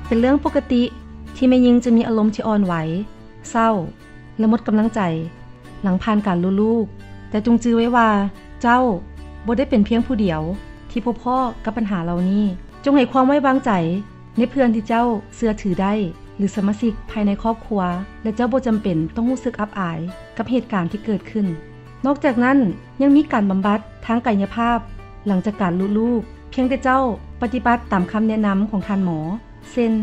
ເປັນເລື່ອງປົກກະຕິທີ່ແມ່ຍິງຈະມີອາລົມທີ່ອ່ອນໄຫວ, ເສົ້າ ແລະ ໝົດກຳລັງໃຈ ຫຼັງຜ່ານການລຸລູກ, ແຕ່ຈົ່ງຈື່ໄວ້ວ່າເຈົ້າບໍ່ໄດ້ເປັນພຽງຜູ້ດຽວທີ່ພົບພໍ້ກັບບັນຫາເຫຼົ່ານີ້. ຈົ່ງໃຫ້ຄວາມໄວ້ວາງໃຈໃນເພື່ອນທີ່ເຈົ້າເຊື່ອຖືໄດ້ ຫຼື ສະມາຊິກພາຍໃນຄອບຄົວ ແລະ ເຈົ້າບໍ່ຈຳເປັນຕ້ອງຮູ້ສຶກອັບອາຍກັບເຫດການທີ່ເກີດຂຶ້ນ. ນອກຈາກນັ້ນ, ຍັງມີການບຳບັດທາງກາຍຍະພາບຫຼັງຈາກການລຸລູກ, ພຽງແຕ່ເຈົ້າປະຕິບັດຕາມຄຳແນະນຳຂອງທ່ານໝໍ, ເຊັ່ນ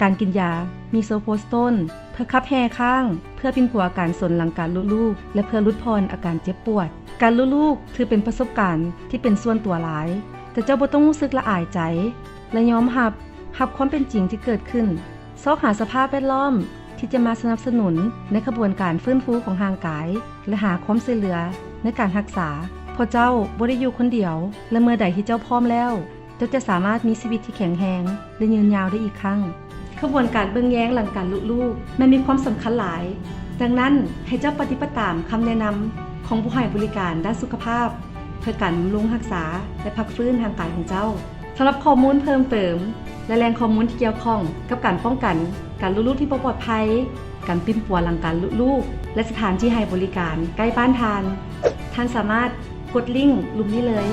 ການກິນຢາມີໂຊໂປສໂຕນ ເພື່ອຂັບແຮ່ຄ້າງ, ເພື່ອປິ່ນປົວອາການສົນຫຼັງການລຸລູກ ແລະ ເພື່ອຫຼຸດຜ່ອນອາການເຈັບປວດ. ການລຸລູກຖືເປັນປະສົບການທີ່ເປັນສ່ວນຕົວຫຼາຍ, ແຕ່ເຈົ້າບໍ່ຕ້ອງຮູ້ສຶກລະອາຍໃຈ ແລະ ຍອມຮັບ, ຮັບຄວາມເປັນຈິງທີ່ເກີດຂຶ້ນ. ຊອກຫາສະພາບແວດລ້ອມທີ່ຈະມາສະໜັບສະໜູນໃນຂະບວນການຟື້ນຟູຂອງຮ່າງກາຍ ແລະ ຫາຄວາມຊ່ວຍເຫຼືອໃນການຮັກສາ, ເພາະເຈົ້າບໍ່ໄດ້ຢູ່ຄົນດຽວ ແລະ ເມື່ອໃດທີ່ເຈົ້າພ້ອມແລ້ວ, ເຈົ້າຈະສາມາດມີຊີວິດທີ່ແຂງແຮງ ແລະ ຍືນຍາວໄດ້ອີກຄັ້ງ. ຂະບວນການເບິ່ງແຍງຫຼັງການລຸລູກແມ່ນມີຄວາມສຳຄັນຫຼາຍ, ດັ່ງນັ້ນ, ໃຫ້ເຈົ້າປະຕິບັດຕາມຄຳແນະນຳຂອງຜູ້ໃຫ້ບໍລິການດ້ານສຸຂະພາບ ເພື່ອການບຳລຸງຮັກສາ ແລະ ພັກຟື້ນຮ່າງກາຍຂອງເຈົ້າ. ສຳລັບຂໍ້ມູນເພີ່ມເຕີມ ແລະ ແຫຼ່ງຂໍ້ມູນທີ່ກ່ຽວຂ້ອງກັບການປ້ອງກັນການລຸລູກທີ່ບໍ່ປອດໄພ, ການປິ່ນປົວຫຼັງການລຸລູກ ແລະ ສະຖານທີ່ໃຫ້ບໍລິການໃກ້ບ້ານທ່ານ, ທ່ານສາມາດກົດລິ້ງລຸ່ມນີ້ເລີຍ.